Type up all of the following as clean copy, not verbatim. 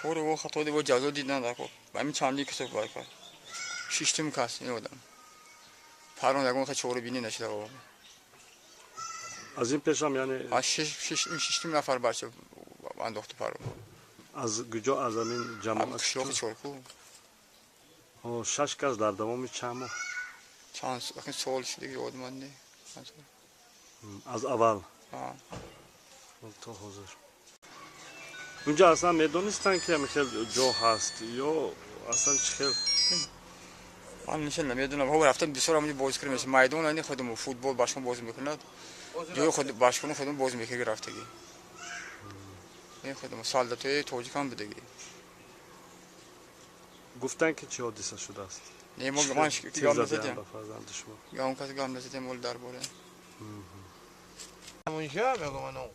Кори о хато ди, во ҷазо дидан дако. Ба ҳамин чанди касо вай кард. Шиштум кас ин одам. Парон ягон хел чорабинӣ нашуда бобо. Аз ин пешам яъне? Аз шиштум нафар бача андохту парон. Аз куҷо, аз ҳамин ҷамоат? Қишлоқи Чоркӯ. Шаш кас дар давоми чанд моҳ? Чанд сол шуд, ёдман не. Аз аввал то ҳозир унҷа аслан медонистанд, ки ҳамин хел ҷо ҳаст, ё аслан чӣ хел? Ман нишон намедонам. Ҳо, рафтам бисёр ҳамонҷо бозӣ кардем. Майдон ани худмо футбол башкон бозӣ мекунад. Ҷои худ башкони худмо бозӣ мекард рафтагӣ. Ин худмо солдатои тоҷикам будагӣ. Гуфтанд, ки чӣ ҳодиса шудааст? Не, мо ман гам назадем. Ба фарзанди шумо гам кас гам назадем ол дар бора. Унҷа мегӯям,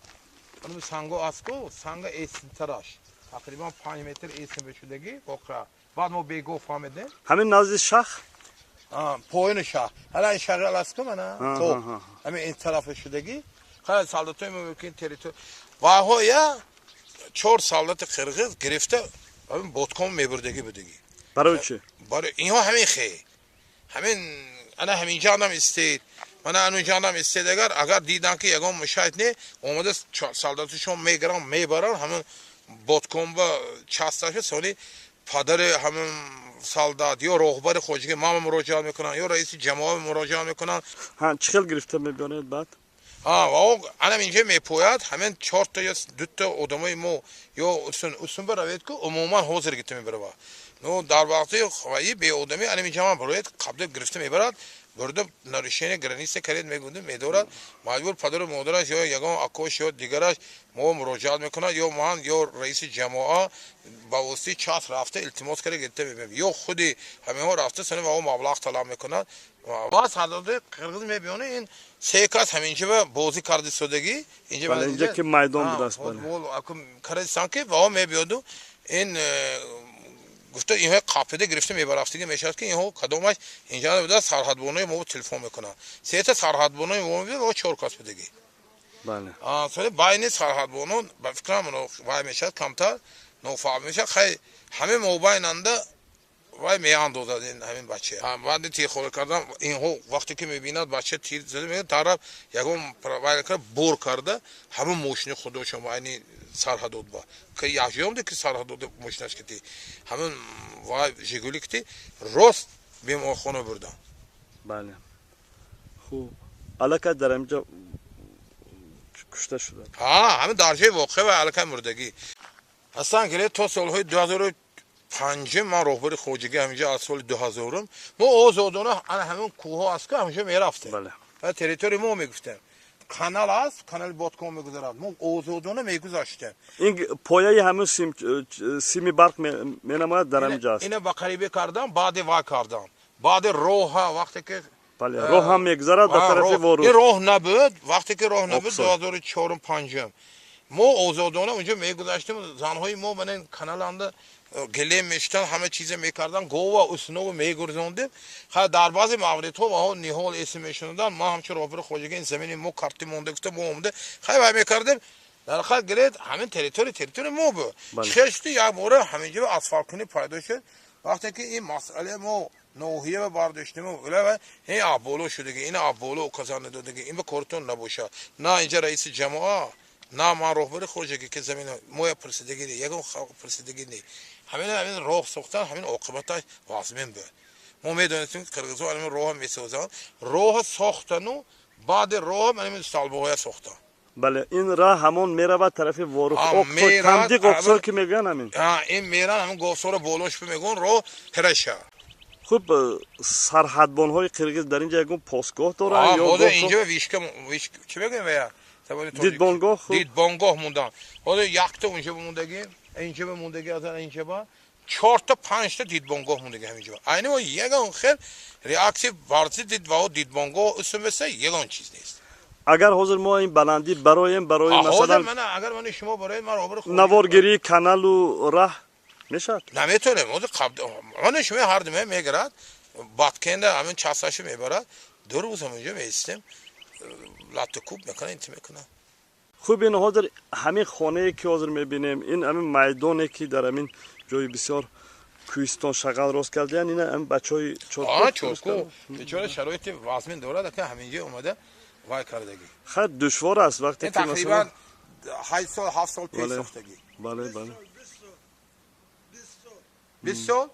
ану санго аст ку, санга эсинтараш тақрибан 5 метр эсин бешудагӣ воқеа. Баъд мо бегоҳ фаҳмидем. Ҳамин назди шах? Поёни шаҳр, ҳала ин шаҳр аст ку, мана то ҳамин ин тарафа шудагӣ. Хала солдатои мо мумкин территория ваҳоя чор солдати қирғиз гирифта, ҳамин ботком мебурдагӣ будагӣ. Барои чӣ? Барои инҳо ҳамин хе ҳамин ана ҳаминҷаам истед, мана анунҷаам истед. Агар дидан, ки ягон мушайт не омада, солдатушон мегиранд, мебаранд ҳамин боткомба часташа. Сони падари ҳамин солдат ё роҳбари хоҷагӣ мама муроҷиат мекунанд, ё раиси ҷамоа муроҷиат мекунанд. Чӣ хел гирифта мебиёнед баъд? Анам инҷа мепояд ҳамин чорта ё дута одамои мо ё усунба равед, ку умуман ҳозир гирифта мебарава. Ну дар вақти ваи беодамӣ анам инҷа ман барояд, қабда гирифта мебарад, бурда нарушение граница каред мегӯдем, медорад. Маҷбур падару модараш ё ягон акош ё дигараш мо муроҷиат мекунад, ё ман ё раиси ҷамоа ба воситаи час рафта илтимос карда гирифта мебиём, ё худи ҳаминҳо рафта сани ва маблағ талаб мекунад. Ва сардоди қирғиз мебиёна, ин се кас ҳаминҷа ба бозӣ карда истодагӣ. Инҷа ки майдон будааст. Кардистан, ки ва мебиёду ин гуфта инҳо қапида гирифта мебарафтагӣ мешавад, ки инҳо кадомаш инҷа буда. Сарҳадбонои мо телефон мекунанд, сета сарҳадбонои мо мебиёд ва чор кас будагӣ. Соли байни сарҳадбонон ба фикрам вай мешавад, камтар нофаҳм мешавад. Хай, ҳамин мобайнанда вай меандозад ин ҳамин бача. Баъди тирхора кардан инҳо вақте ки мебинад, бача тир зада мегӯяд, тараф ягон вай бор карда ҳамин мошини худошон айни сарҳадот ба ки якҷоямде, ки сарҳадот мошинаш кити ҳамин вай Жигули кити рост беморхона бурдан. Бале, хуб, аллакай дар ҳаминҷа кушта шуда? Ҳамин дар ҷои воқеа ва аллакай мурдагӣ ҳастан. Гире то солҳои 2005 ман роҳбари хоҷагӣ ҳаминҷа, аз соли 2000-ум мо озодона ана ҳамин кӯҳҳо аст ку, ҳаминҷо мерафтем. Территория мо мегуфтем, канал аст, канали Боткон мегузарад, мо озодона мегузаштем. Ин пояи ҳамин сими барқ менамояд, дар ҳаминҷа аст. Ина ба қарибе кардан, баъди вай кардан, баъди роҳа вақте ки Бале, роҳ ҳам мегузарад ба тарафи Ворух. Ин роҳ набуд, вақте ки роҳ набуд, 2004-ум, панҷум мо озодона унҷо мегузаштем. Занҳои мо мана каналанда гилем мешитанд, ҳама чизе мекардан, гова уснову мегурзондем. Ха, дар баъзе мавридҳо ваҳо ниҳол эсм мешунуданд. Ма ҳамчун роҳбари хоҷагӣ, ин замини мо карти монда гуфта, мо омада хай вай мекардем. Дар ҳақиқат гиред, ҳамин территория мо буд. Чӣ шуд, як бора ҳаминҷо асфалткунӣ пайдо шуд. Вақте ки ин масъалаи мо ноҳия бардоштему ин абболо шудаги, ин абболо указан надодаги, ин ба кортон набошад. На инҷа раиси ҷамоа, на ман роҳбари хоҷагӣ, ки замин моя пурсидагӣ не, ягон халқ пурсидагӣ не. Ҳамин роҳ сохтан, ҳамин оқибаташ вазмин буд. Мо медонистем, ки қирғизҳо ҳамин роҳа месозанд. Роҳа сохтану баъди роҳа ҳамин столбоҳоя сохтанд. Бале, ин раҳ ҳамон меравад тарафи Ворух, Тамдиқ, Оқсор ки мегӯянд, ҳамин. Ин меран ҳамин говсора болош мегӯян, роҳ ҳираша. Хуб, сарҳадбонҳои қирғиз дар инҷа ягон постгоҳ доранд ё инҷа вишка, чӣ мегӯем, вая дидбонгоҳ? Дидбонгоҳ мондан. Ҳозир якта унҷа мондагӣ, инҷа мондагӣ, аз инҷа ба чорта панҷта дидбонгоҳ мондагӣ ҳаминҷа. Айни мо ягон хел реаксия варзи дид ва дидбонгоҳ усумеса ягон чиз нест. Агар ҳозир мо ин баландӣ бароем, барои масалан агар ман шумо бароем, ман роҳбари наворгирии каналу раҳ мешавад? Наметонем. Ҳозир ман шумо ҳар думе мегирад, Баткенда ҳамин часашу мебарад, 2 рӯз ҳаминҷо меистем, латту куб мекунад, инти мекунад. Хуб, ин ҳозир ҳамин хонае, ки ҳозир мебинем, ин ҳамин майдоне, ки дар ҳамин ҷои бисёр кӯҳистон шағал рост кардаян, ина ҳамин бачаҳои Чорку бечора шароити вазмин дорад, ака, ҳаминҷо омада вай кардагӣ. Хай, душвор аст вақте ки тақрибан 8 сол, 7 сол пеш сохтагӣ. Бале, бале. 20 сол.